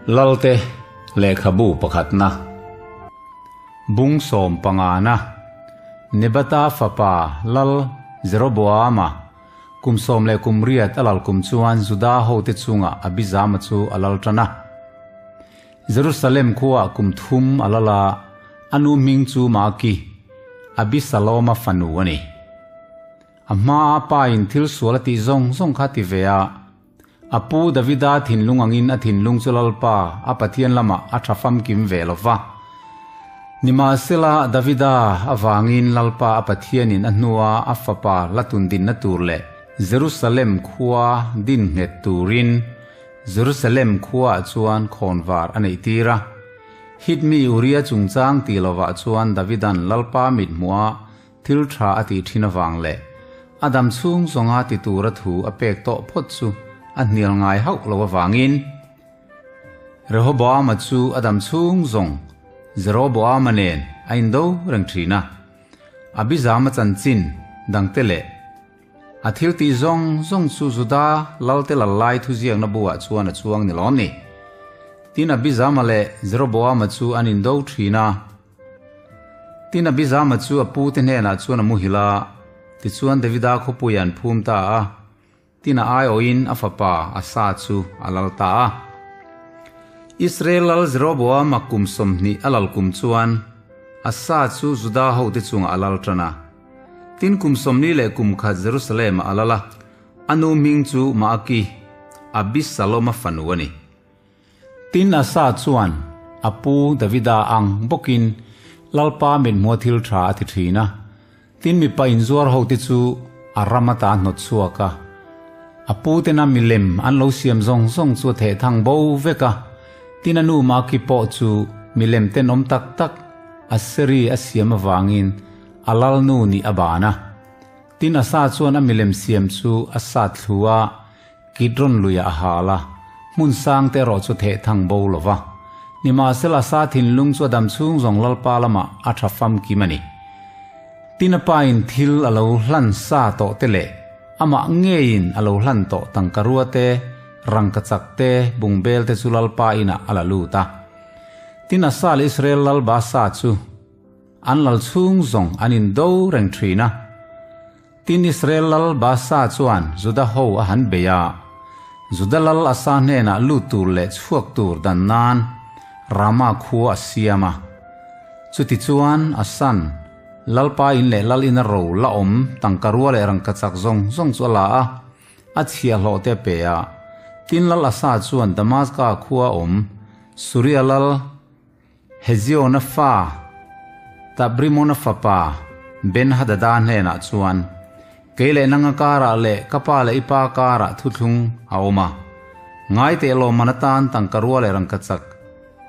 Lalte lehkhabu pakhatna bung sawm pangana Nebata fapa Lal Jeroboama kum sawm leh kum riat a lal kum chuan Juda hote chungah Abijama chu a lal tan a. Jerusalem khuaah kum thum a lal a, a nu hming chu Maaki, Abisaloma fanu a ni. A hmaa pa in thil sual a tih zawng zawng kha ti ve a, a pu Davida thinlung angin a thinlung chu Lalpa a Pathian lamah a tha famkim ve lo va. Nimahsela, Davida avangin Lalpa a Pathianin a hnua a fapa la tun dinna tur leh Jerusalem khua din nghet turin Jerusalem khuaah chuan khawnvar a neih tir a. Hit mi Uria chungchang tih lovah chuan Davidan Lalpa mithmuha thil tha a tih thin avang leh a dam chhung zawnga ti tura thu a pek tawh phawt chu a hnial ngai hauh lo avangin Rehoboama chu a dam chhung zawng Jeroboama nen a indo reng thin a. Abizama chanchin dangte leh A thil tih zawng zawng chu Juda lalte lal lai thuziakna buah chuan a chuang ni lawm ni. Tin Abizama leh Jeroboama chu an indo thin a. Tin Abizama chu a pute hnenah chuan a muhil a, tichuan Davida khawpui an phum ta a, tin a aiawhin a fapa Asa chu a lal ta a. Israel lal Jeroboama kum 20 a lal kum chuan Asa chu Juda hote chungah a lal tan a. Tin kum 40 leh kum khat Jerusalem ah a lal a, a nu hming chu Maaki, Abisaloma fanu a ni. Tin Asa chuan a pu Davida ang bawkin Lalpa mithmuha thil tha a ti thin a, tin mipa inzuar hote chu a ram ata a hnawt chhuak a. A pu tena milem an lo siam zawng zawng chu a theh thang bo vek a, tin a nu Maaki pawh chu milem tenawm tak tak Aseri a siam avangin A lalnu nih a ban a. Tin Asa chuan a milem siam chu a sat thlu a, Kidron luiah a hal a, hmun sang te erawh chu theh thang bo lo va. Nimahsela Asa thinlung chu a dam chhung zawng Lalpa lamah a tha famkim a ni. Tin a pain thil a lo hlan sa tawh te leh amah ngeiin a lo hlan tawh tangkarua te, rangkachak te, bungbel te chu Lalpa inah a la lut a. Tin Asa leh Israel lal Baasa chu An lal chhung zawng an indo reng thin a. Tin Israel lal Baasa chuan Juda ho a han bei a. Juda lal Asa hnenah lut tur leh chhuak tur dan nan Rama khua a siam a. Chutichuan Asan, Lalpa in leh lal ina ro la awm tangkarua leh rangkachak zawng zawng chu a la a, a chhiahhlawh te a pe a. Tin lal Asa chuan Damaska khua awm Suria lal Heziona fa, Tabrimona fapa Ben-hadada hnenah chuan, Kei leh nanga karah leh ka pa leh i pa karah thuthlung a awm a. Ngai teh lawmman atan tangka rua leh rangkachak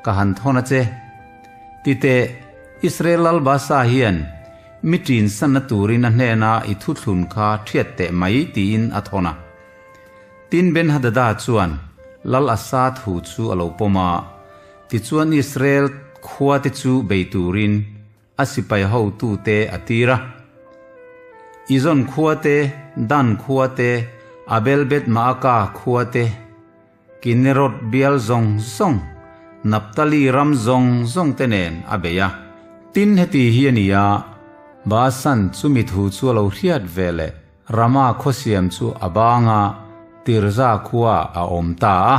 ka han thawn a che. Ti teh, Israel lal Baasa hian mi ṭin sanna turin a hnena i thuthlun kha ṭhiat teh mai tiin a thawn a. Tin Ben-hadada chuan lal Asa thu chu a lo pawm a. Tichuan Israel khuate chu bei turin a sipai hotute a tir a. Izon khuate, Dan khuate, Abel-beth-maaka khuate, Kinneroth bial zawng zawng, Naphtali ram zawng zawng te nen a bei a. Tin heti hi a ni a, Baasan chumi thu chu a lo hriat ve leh Rama khawsiam chu a bang a, Tirza khua a awm ta a.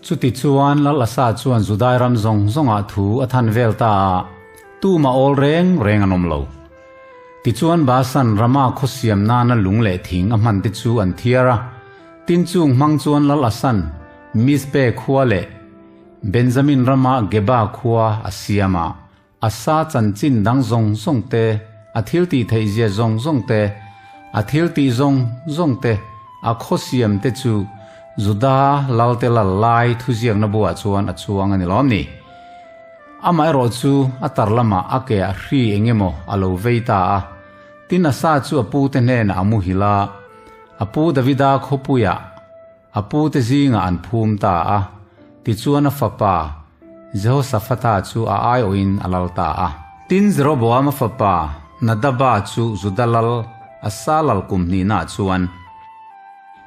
Chutichuan Lal Asa chuan Judai ram zawng zawngah thu a than vel ta a, tumah awl reng reng an awm lo. Tichuan Basan Rama khawsiam nana lung leh thing a hman te chu an thiar a, tin chung hmang chuan Lal Asan Mizpe khua leh Benjamin rama Geba khua a siam a. A sa chanchin dang zawng zawng te, a thil tih theih zia zawng zawng te, a thil tih zawng zawng te, a khaw siam te chu Juda lalte lal lai thuziakna buah chuan a chuang a ni lawm ni. Amaherawh chu a tar lamah a ke ah hri eng emaw a lo vei ta a, tin a sa chu a pute hnenah a muhil a, a pu Davida khawpuiah A pute zingah an phum ta a, tichuan a fapa Jehosaphata chu a aiawhin a lal ta a. Tin Jeroboama fapa Nadaba chu Juda lal Asa lal kum hnihnaah chuan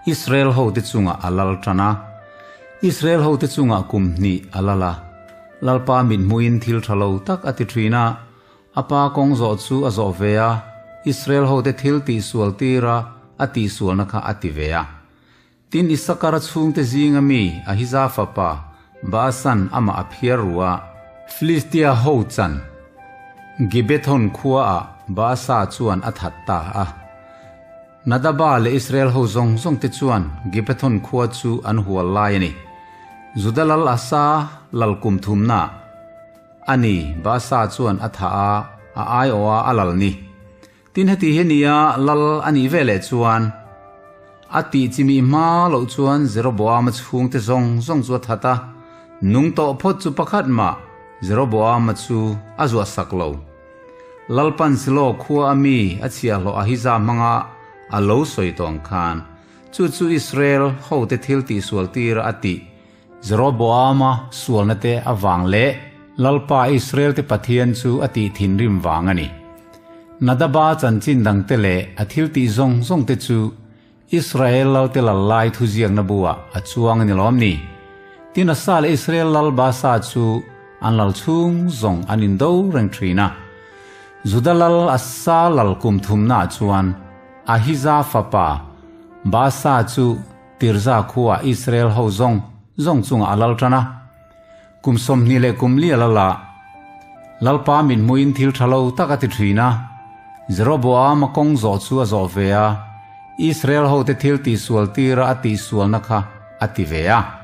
Israel hote chungah a lal tan a. Israel hote chungah kum hnih a lal a. Lalpa mithmuhin thil tha lo tak a ti thin a, a pa kawng zawh chu a zawh ve a, Israel hote thil tihsual tira a tihsualna kha a ti ve a. Tin, Isakara chhungte zinga mi Ahiza fapa Baasan amah a phiar ru a. Filistia ho chan Gibethon khuaah Baasa chuan a that ta a. Nadaba leh Israel ho zawng zawng te chuan Gibethon khua chu an hual lai a ni. Juda lal Asa lal kum thumna a ni, Baasa chuan a thah a, a aiawha a lal ni. Tin heti hi nia lal a nih ve leh chuan a tih chimih hma loh chuan Jeroboama chhungte zawng zawng chu a that a, nung tawh phawt chu pakhat mah Jeroboama chu a zuah sak lo. Lalpan Silo khua a mi a chhiahhlawh Ahija hmanga a lo sawi tawh ang khan chu chu Israel hote thil tihsual tira a tih Jeroboama sualna te avang leh Lalpa Israel te Pathian chu a tih thinrim vang a ni. Nadaba chanchin dangte leh a thil tih zawng zawng te chu Israel Lalte lal lai thuziakna buah a chuang a ni lawm ni? Tin Asa leh Israel lal Baasa chu an lal chhung zawng an indo reng thin a. Juda lal Asa lal kum thumnaah chuan Ahija fapa Baasa chu Tirza khuaah Israel ho zawng zawng chungah a lal tan a. Kum 20 leh kum li a lal a, Lalpa mithmuhin thil tha lo tak a ti thin a. Jeroboama kawng zawh chu a zawh ve a, Israel hote thil tihsual tira a tihsualna kha a ti ve a.